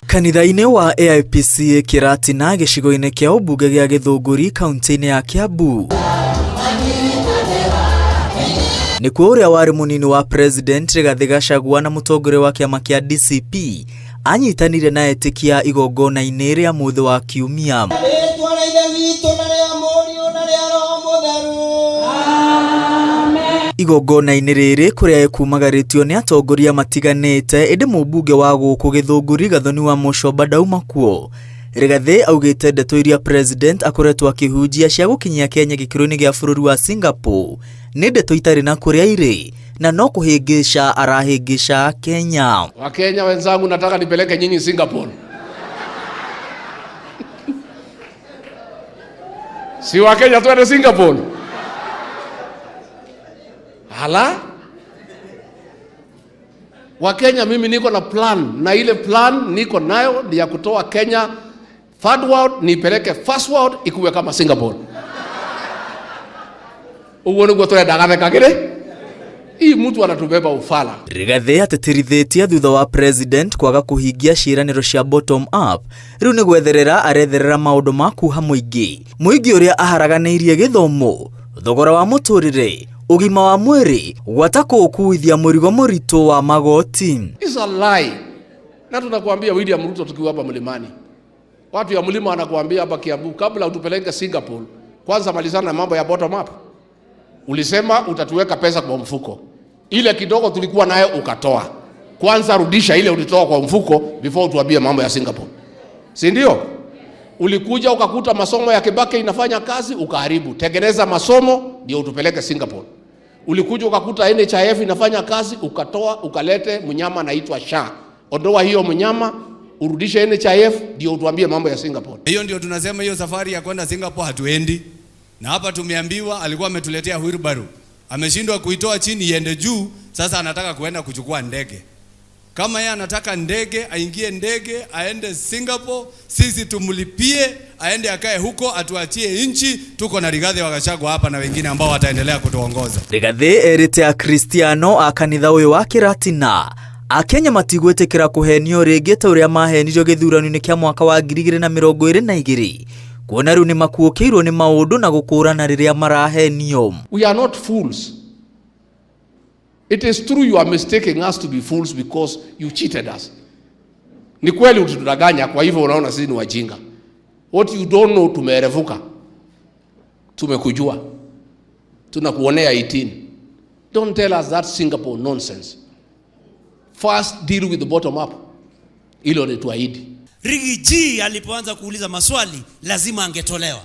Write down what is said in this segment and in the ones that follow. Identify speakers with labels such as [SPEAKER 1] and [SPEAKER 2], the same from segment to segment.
[SPEAKER 1] Kanitha-inĩ wa AIPCA Kĩratina gĩcigo-inĩ kĩa ũmbunge gĩa Gĩthũngũri kaunti-inĩ ya Kiambu nĩkuo ũrĩa warĩ mũnini wa President Rigathĩ Gachagua na mũtongoria wa kĩama kĩa DCP anyitanire na etĩkia igongona-inĩ rĩa mũthĩ wa Kiumia.
[SPEAKER 2] Rĩĩtwa rĩa Ithe witũ na rĩa Mũriũ na rĩa Roho Mũtheru.
[SPEAKER 1] Igongona-inĩ rĩrĩ kũrĩa ekumagarĩtio nĩ atongoria matiganĩte ĩndĩ mũmbunge wa gũkũ Gĩthũngũri Gathoni wa Mũcomba ndauma kuo. Rigathĩ augĩte ndeto iria President akoretwo akĩhunjia cia gũkinyia Kenya gĩkĩro-inĩ gĩa bũrũri wa Singapore nĩ ndeto itarĩ na kũrĩa irĩ na no kũhĩngĩca arahĩngĩca Kenya.
[SPEAKER 3] Wakenya wenzangu, nataka nipeleke nyinyi Singapore. Si Wakenya twende Singapore? Hala? Wakenya, mimi niko na plan, na ile plan niko nayo ni ya kutoa Kenya third world niipeleke first world ikuwe kama Singapore. Uguo niguo turenda gathekagire. Hii mtu anatubeba ufala.
[SPEAKER 1] Rigathĩ atĩtĩrithĩtie thutha wa President kwaga kũhingia ciĩranĩro cia bottom up rĩu nĩ gwetherera aretherera maũndũ ma kuha mũingĩ mũingĩ ũrĩa aharaganĩirie gĩthomo thogora wa mũtũrĩre ũgima wa mwĩrĩ gwata kũũkuithia mũrigo mũritũ wa magoti.
[SPEAKER 3] It's a lie. Na tunakuambia William Ruto tukiwa hapa mlimani. Watu ya mlima wanakuambia hapa Kiambu, kabla utupeleke Singapore, kwanza malizana na mambo ya bottom up. Ulisema utatuweka pesa kwa mfuko. Ile kidogo tulikuwa nayo ukatoa. Kwanza rudisha ile ulitoa kwa mfuko before utuambie mambo ya Singapore. Si ndio? Ulikuja ukakuta masomo ya Kibaki inafanya kazi ukaharibu. Tengeneza masomo ndio utupeleke Singapore. Ulikuja ukakuta NHIF inafanya kazi ukatoa, ukalete mnyama anaitwa SHA. Ondoa hiyo mnyama urudishe NHIF ndio utuambie mambo ya Singapore.
[SPEAKER 4] Hiyo ndio tunasema hiyo safari ya kwenda Singapore hatuendi. Na hapa tumeambiwa alikuwa ametuletea wheelbarrow. Ameshindwa kuitoa chini iende juu, sasa anataka kuenda kuchukua ndege. Kama yeye anataka ndege, aingie ndege, aende Singapore, sisi tumlipie, aende akae huko, atuachie nchi. Tuko na Rigathi wa Gachagua hapa na wengine ambao wataendelea kutuongoza.
[SPEAKER 1] Rigathĩ erĩte akristiano a kanitha ũyũ wa Kĩratina akenya matigwĩtĩkĩra kũhenio rĩngĩ ta ũrĩa mahenirio gĩthurano-inĩ kĩa mwaka wa 2022 kuona rĩu nĩmakuũkĩirwo nĩ maũndũ na gũkũrana rĩrĩa marahenio.
[SPEAKER 3] We are not fools. It is true you are mistaking us to be fools because you cheated us. Ni kweli ulitudanganya, kwa hivyo unaona sisi ni wajinga. What you don't know, tumeerevuka. Tumekujua. Tunakuonea 18. Don't tell us that Singapore nonsense. First deal with the bottom up. Hilo lituahidi.
[SPEAKER 5] Riggy G alipoanza kuuliza maswali lazima angetolewa.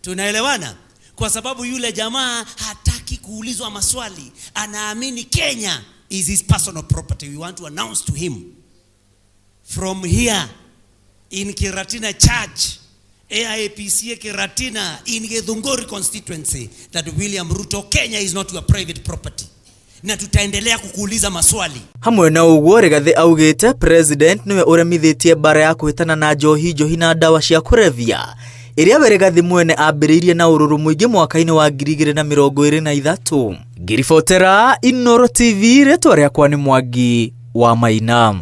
[SPEAKER 5] Tunaelewana? Kwa sababu yule jamaa hataki kuulizwa maswali, anaamini Kenya is his personal property. We want to announce to him from here in Kiratina Church, AIPCA Kiratina in Githunguri constituency that William Ruto, Kenya is not your private property. Na tutaendelea kukuuliza maswali.
[SPEAKER 1] Hamwe na ũguo Rigathĩ augĩte President nĩwe ũremithĩtie mbara ya kũhĩtana na njohi njohi na ndawa cia kũrebia ĩrĩa we Rigathĩ mwene ambĩrĩirie na ũrũrũ mũingĩ mwaka-inĩ wa 2023. Ngiribotera Inooro TV, rĩtwa rĩakwa nĩ Mwangi wa Maina.